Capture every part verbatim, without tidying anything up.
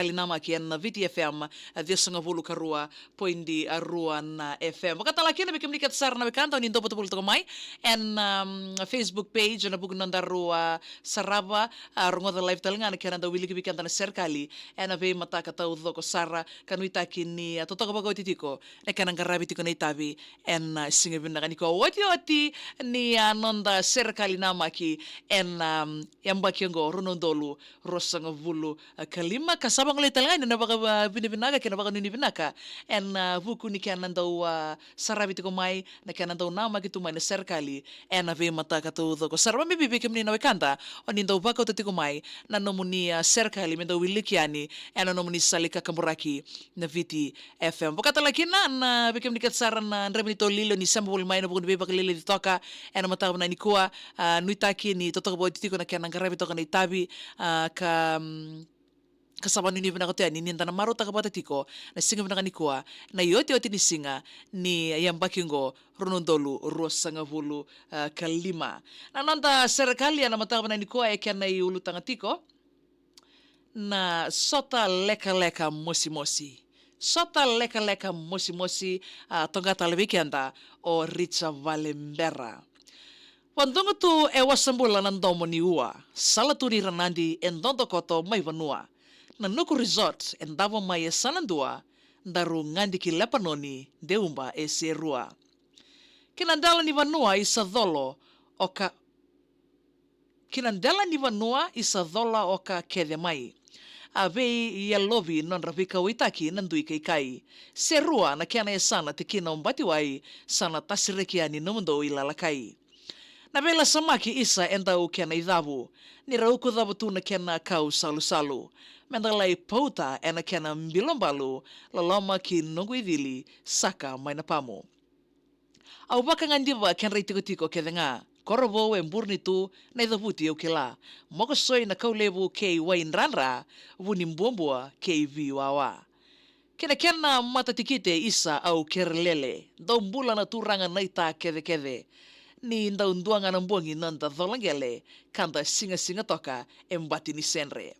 Serekali Namaki ena Viti F M, a, ciwasagavulu ka rua poidi rua na F M. Vakatala kina vei kemuni kece sara na wekada o ni dau votavota toka mai ena, um, Facebook page, ena vuku ni nodaru a sarava, a, rogoca live tale ga na kena dau wiliki vei keda na serekali ena veimataka taucoko sara, ka nuitaki ni, a, totoka vakaoti tiko na kena qaravi tiko na itavi ena, a, siga vinaka nikua. Otioti ni, a, noda Serekali Namaki ena, um, yabaki oqo, rua na udolu ruasagavulu, a, ka lima, ka sa vagolei tale ga ni na vakavinavinaka kei na vakanuinui vinaka ena, a, vuku ni kena dau, a, saravi tiko mai, na kena dau namaki tu mai na serekali ena veimataka taucoko sara. Vakabibi vei kemuni na wekada o ni dau vakauta tiko mai na nomuni, a, serekali me dau wiliki yani ena nomuni sala ni kakaburaki na Viti F M. Vakatala kina na vei kemuni kece sara na draiva ni taulili o ni sema voli mai ena vuku ni veivakaleleci toka ena mataka vinaka nikua, a, nuitaki ni totoka vakaoti tiko na kena qaravi toka na itavi, a, ka, mm, ka sa vakanuinui vinaka tu yani ni da na marautaka vata tiko na siga vinaka nikua, na iotioti ni siga ni yabaki oqo, rua na udolu ruasagavulu, a, ka lima. Na noda serekali ena mataka vinaka nikua e kena iulutaga tiko na sota lekaleka mosimosi. Sota lekaleka mosimosi, a, toqa tale vei keda o Richa Valebera. Vadugu tu e Wasabula na domo ni ua, sala tu ni ranadi e dodokoto mai vanua. Na Nuku Resort e davo mai e sa na dua, daru gadi ki Lepanoni, de uba e Serua. Ki na dela ni vanua i sa colo o ka, ki na dela ni vanua i sa cola o ka kece mai. A veiyalovi nodra veikauwaitaki na dui kaikai. Serua na kena yasana, tikina o Batiwai, sa na tasiraki yani nomudou i Lalakai. Na veilasamaki isa e dau kena icavu, ni ra ukucava tu na kena kau salusalu. Me da lai pauta ena kena bilo balu, loloma ki noqu icili, saka mai na pamu. Au vakagadiva kedra itikotiko kece ga, Korovou e Burnitu na icavuti au kila, Mokosoi na Kaulevu kei Waidradra, Vunibuabua kei Viwawa. Kei na kena matatikite isa au kerelele, dau bula na turaga naita kecekece. Ni dau dua ga na bogi noda cola qele, ka da sigasiga toka e bati ni sedre.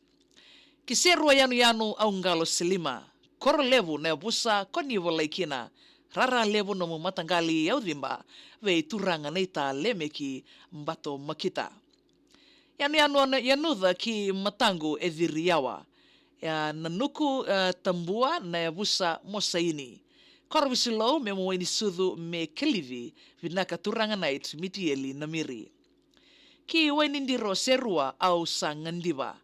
Ki Serua yanuyanu au qalo se lima, Korolevu na yavusa ko ni volai kina, rara levu nomu mataqali au ciba, vei turaga naita lemeki bato makita. Yanuyanu ana yanuca ki mataqu e ciri yawa, ya na Nuku, e, Tabua na yavusa mo saini. Koro Visilou me mo wainisucu me kelici, vinaka turaga nait Mitieli na miri. Ki Wainidiro Serua au sa gadiva,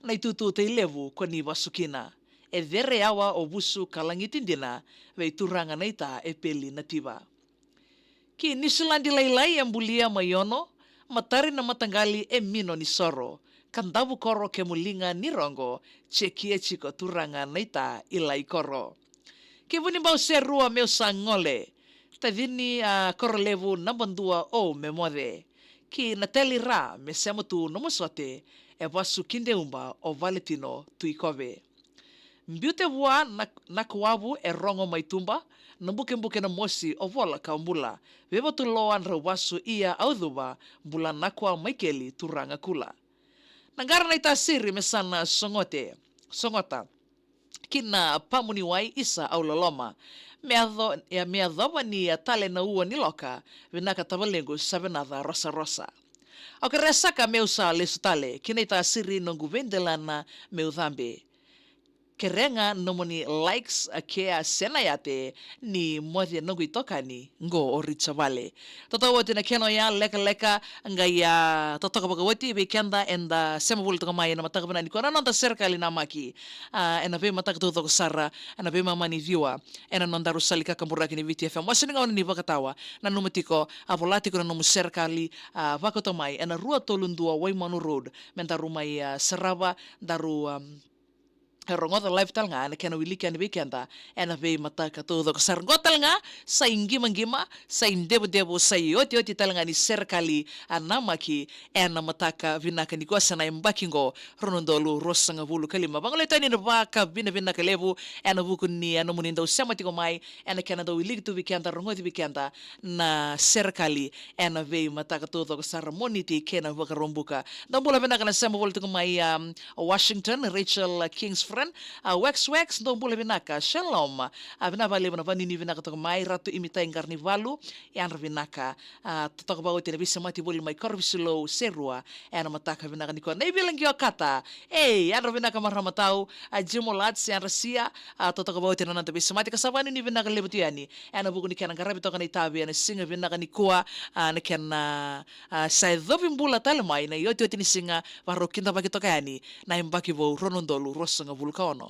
na itutu tei levu ko ni vasu kina. E cere yawa o vusu ka lagiti dina, vei turaga naita e peli na tiva. Ki Niusiladi lailai e bulia mai ono, matari na mataqali e mino ni soro, ka davu koro kemu liga ni roqo, jekia jiko turaga naita i lai koro. Ki Vunibau Serua meu sa gole, tacini a Korolevu naba dua ou me moce. Ki na teli ra me sema tu nomu sote, e vasu ki deuba o Valetino Tuikove. Biute vua na, na kuavu e rogo mai tuba, na bukebuke na mosi o vola ka bula. Vevatuloa drau vasu ia au cuva, bula na kua mai keli turaga kula. Na qara na itasiri me sa na sogote, sogota. Ki na pamu ni wai isa au loloma. Me yaco, e, me yacova ni a tale na ua ni loka, vinaka tavalequ sa venaca rosarosa. Au kerea saka meu sa lesu tale, ki na itasiri noqu veidelana meu cabe. Kerega nomuni likes, a kea se na yate ni moce noqu itokani qo o Richa Vale. Totoka oti na kena oya lekaleka, qai a totoka vakaoti vei keda eda sema voli toka mai ena mataka vinaka nikua na noda serekali namaki. A, ena veimataka taucoko sara, ena veimama ni ciwa, ena nodaru sala ni kakaburaki ni Viti F M. Wase ni gauna ni vakatawa, nanuma tiko, a vola tiko na nomu serekali, a vakauta mai, ena rua tolu dua Waimanu Road, me daru mai, a, sarava, daru, am, rogoca live tale ga na kena wiliki yani vei keda ena veimataka taucoko sara. Qo tale ga sa iqimaqima, sa idevodevo, sa iotioti tale ga ni serekali a namaki ena mataka vinaka nikua se na yabaki qo, rua na udolu ruasagavulu ka lima. Vagolei tu yani na vakavinavinaka levu ena vuku ni a nomuni dau sema tiko mai, ena kena dau wiliki tu vei keda, rogoci vei keda na serekali ena veimataka taucoko sara, Moniti kei na Vakaraubuka. Dau bula vinaka na sema voli tiko mai, um, Washington, Rachel Kingsford. A, Wax Wax, dou bula vinaka. Shalom. A, vinaka vakalevu na vanuinui vinaka toka mai, Ratu Imitai Qaranivalu, yadra vinaka. A, totoka vakaoti na veisemati voli mai Korovisilou, Serua, ena mataka vinaka nikua. Na iVilagi Okata. Ei, yadra vinaka marama tau. A, Jimo Lats, yadra sia. A, totoka vakaoti na noda veisemati ka sa vanuinui vinaka levu tu yani. Ena vuku ni kena qaravi toka na itavi ena siga vinaka nikua, a, na kena, a, sa yacovi bula tale mai na iotioti ni siga, varau kidavaki toka yani na yabaki vou rua na udolu ruasagavulu ka ono.